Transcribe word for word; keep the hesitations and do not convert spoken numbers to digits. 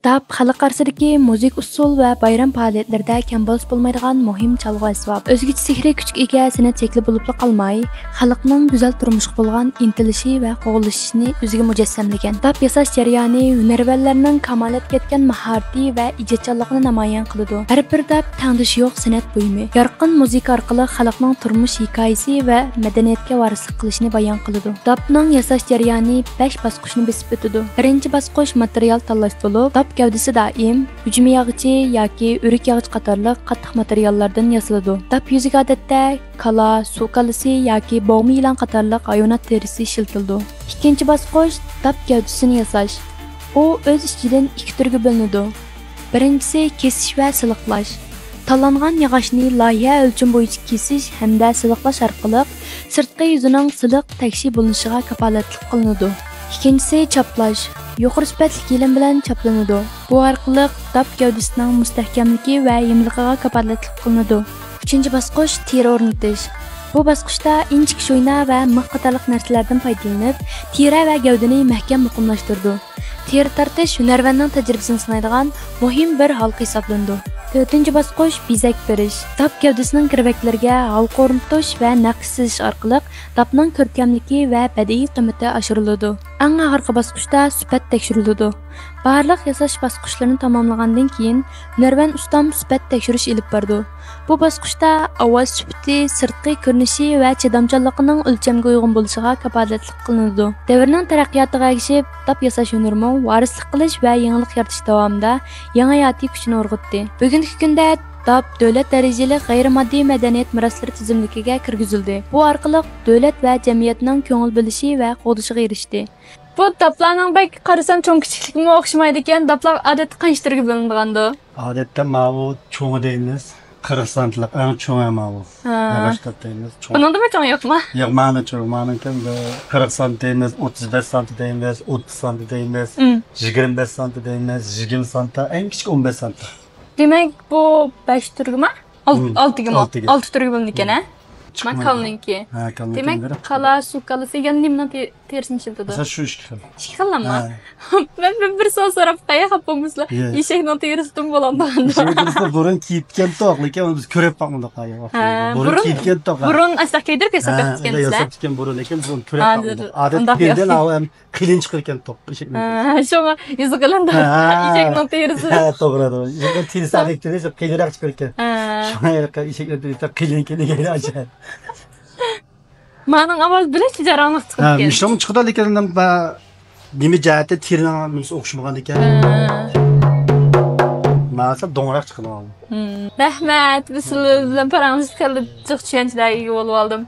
داپ خەلق ئارىسىدىكى مۇزىكا ئۇسسۇل ۋە بايرام پائالىيەتلىرىدە كەم بولسا بولمايدىغان مۇھىم چالغۇ ئەسۋاب. ئۆزگىچە سېھرىي كۈچكە ئىگە سەنئەت شەكلى بولۇپلا قالماي، خەلقنىڭ گۈزەل تۇرمۇشقا بولغان ئىنتىلىشى ۋە قوغلىشىشىنى ئۆزىگە مۇجەسسەملىگەن. داپ ياساش جەريانى ھۈنەرۋەنلەرنىڭ كامالەتكە يەتكەن ماھارىتى ۋە ئىجادچانلىقىنى نامايان قىلىدۇ. ھەر بىر داپ تەڭدىشى يوق سەنئەت بۇيۇمى. يارقىن مۇزىكا ئارقىلىق خەلقنىڭ تۇرمۇش ھېكايىسى ۋە مەدەنىيەتكە ۋارىسلىق قىلىشىنى بايان قىلىدۇ. داپنىڭ ياساش جەريانى بەش باسقۇچنى بېسىپ ئۆتىدۇ. بىرىنچى باسقۇچ ماتېرىيال تاللاش بولۇپ، داپ گەۋدىسى دائىم ئۈجمە ياغىچى ياكى ئۆرۈك ياغىچى قاتارلىق قاتتىق ماتېرىياللاردىن ياسىلىدۇ. داپ يۈزىگە ئادەتتە كالا، سۇ كالىسى ياكى بوغما يىلان قاتارلىق ھايۋانات تېرىسى ئىشلىتىلىدۇ. ئىككىنچى باسقۇچ، داپ گەۋدىسىنى ياساش. ئۇ ئۆز ئىچىدىن ئىككى تۈرگە بۆلۈنىدۇ. بىرىنچىسى، كېسىش ۋە سىلىقلاش. تاللانغان ياغاچنى لايىھە ئۆلچىمى بويىچە كېسىش ھەمدە سىلىقلاش ئارقىلىق سىرتقى يۈزىنىڭ سىلىق، تەكشى بولۇنۇشىغا كاپالەتلىك قىلىنىدۇ. ئىككىنچىسى، چاپلاش. يۇقىرى سۈپەتلىك يېلىم بىلەن چاپلىنىدۇ. بۇ ئارقىلىق داپ گەۋدىسىنىڭ مۇستەھكەملىكى ۋە يېمىللىقىغا كاپالەتلىك قىلىنىدۇ. ئۈچىنچى باسقۇچ، تېرە ئورنىتىش. بۇ باسقۇچتا ئىنچىكە شوينا ۋە مىخ قاتارلىق نەرسىلەردىن پايدىلىنىپ، تېرە ۋە گەۋدىنى مەھكەم مۇقىملاشتۇرىدۇ. تېرە تارتىش ھۈنەرۋەننىڭ تەجرىبىسىنى سىنايدىغان مۇھىم بىر ھالقا ھېسابلىنىدۇ. تۆتىنچى باسقۇچ، بېزەك بېرىش. داپ گەۋدىسىنىڭ كىرۋەكلىرىگە ھالقا ئورنىتىش ۋە نەقىش سىزىش ئارقىلىق داپنىڭ كۆركەملىكى ۋە بەدىئىي قىممىتى ئاشۇرۇلىدۇ. ئەڭ ئاخىرقى باسقۇچتا سۈپەت تەكشۈرۈلىدۇ. بارلىق ياساش باسقۇچلىرىنى تاماملىغاندىن كېيىن، ھۈنەرۋەن ئۇستام سۈپەت تەكشۈرۈش ئېلىپ بارىدۇ. بۇ باسقۇچتا ئاۋاز سۈپىتى، سىرتقى كۆرۈنۈشى ۋە چىدامچانلىقىنىڭ ئۆلچەمگە ئۇيغۇن بولۇشىغا كاپالەتلىك قىلىنىدۇ. دەۋرنىڭ تەرەققىياتىغا ئەگىشىپ، داپ ياساش ھۈنىرىمۇ ۋارىسلىق قىلىش ۋە يېڭىلىق يارىتىش داۋامىدا يېڭى ھاياتىي كۈچىنى ئۇرغۇتتى. بۈگۈنكى كۈندە داپ دۆلەت دەرىجىلىك غەيرىي ماددىي مەدەنىيەت مىراسلىرى تىزىملىكىگە كىرگۈزۈلدى. بۇ ئارقىلىق دۆلەت ۋە جەمئىيەتنىڭ كۆڭۈل بۆلۈشى ۋە قوغدىشىغا ئېرىشتى. بۇ داپلارنىڭ بەك قارىسام چوڭ كىچىكلىكىمۇ ئوخشىمايدىكەن. داپلار ئادەتتە قانچە تۈرگە بۆلۈنىدىغاندۇ؟ ئادەتتە ماۋۇ چوڭى دەيمىز، قىرىق سانتىلىق، ئەڭ چوڭى ماۋۇ. ھا. ياغاچ داپ دەيمىز، چوڭ. بۇنىڭدىمۇ چوڭى يوقما؟ ياق، مانا چوڭ، مانىڭكى قىرىق سانتى دەيمىز، ئوتتۇز بەش سانتى دەيمىز، ئوتتۇز سانتى دەيمىز، مم. يىگىرمە بەش سانتى دەيمىز، يىگىرمە سانتى، ئەڭ كىچىك ئون بەش سانتى. دېمەك، بۇ بەش تۈرگىمۇ؟ ئالت-، مم. ئالتىگىمۇ؟ ئالتىگە. ئالتە تۈرگە بۆلۈنىدىكەن، ھە؟ مم. چىقمايدۇ. مانا كالىنىڭكى. ھە، كالىنىڭكى دېمەك، بىر. كالا، سۇ كالىسى يەنە نېمىنىڭ تې-، تېرىسىنى ئىشلىتىدۇ؟ مەسىلەن، شۇ ئىككى خىل. ئىككى خىللامما؟ ھە. مەن بىر، بىر سوئال سوراپ باقاي، خاپا بولمىسىلا. يە. ئېشەكنىڭ تېرىسىدىمۇ بولامدۇ ئاندىن؟ ئېشەكنىڭ تېرىسىنى بۇرۇن كىيىپتىكەنتۇق، لېكىن ئۇنى بىز كۆرۈپ باقمىدۇق. ھە، بۇرۇن بۇرۇن، كىيىپتىكەنتۇق. بۇرۇن ئاشۇنداق كىيدۈرۈپ ھە، ياساپ ئەمدى كەپتىكەنسىلەر؟ ياساپتىكەن بۇرۇن، لېكىن بۇرۇن كۆرۈپ ھە، باقمىدۇق. ئادەتتە ئۇنداق كىيگەن يوق. ئاۋۇ ئەم قېلىن چىقىدىكەنتۇق ئېشەكنىڭ. ھە، شۇڭا يۈزى قېلىندۇ. ھە. ئېشەكنىڭ تېرىسى. ھە، توغرا، توغرا. ئېشەكنىڭ تېرىسى ئادەتتە قېلىنراق چىقىدىكەن. ھە. شۇڭا ھېلىقى ئېشەكنىڭ تېرىسى قېلىن، قېلىن، قېلىن ئاشۇ. مانىڭ ئاۋاز بىلەن جاراڭلىق چىقىدىكەن. ھە، مىشلىمۇ چىقىدۇ، لېكىن با-، نېمە جەھەتتە تېرىنىڭ نېمىسى ئوخشىمىغان ئىكەن. ھە. ماڭا سەل دوڭراق چىقىدۇ. مم. رەھمەت، بىز سىلەر بىلەن پاراڭلىشىپ خېلى جىق چۈشەنچىلەرگە ئىگە بولۇپ ئالدىم.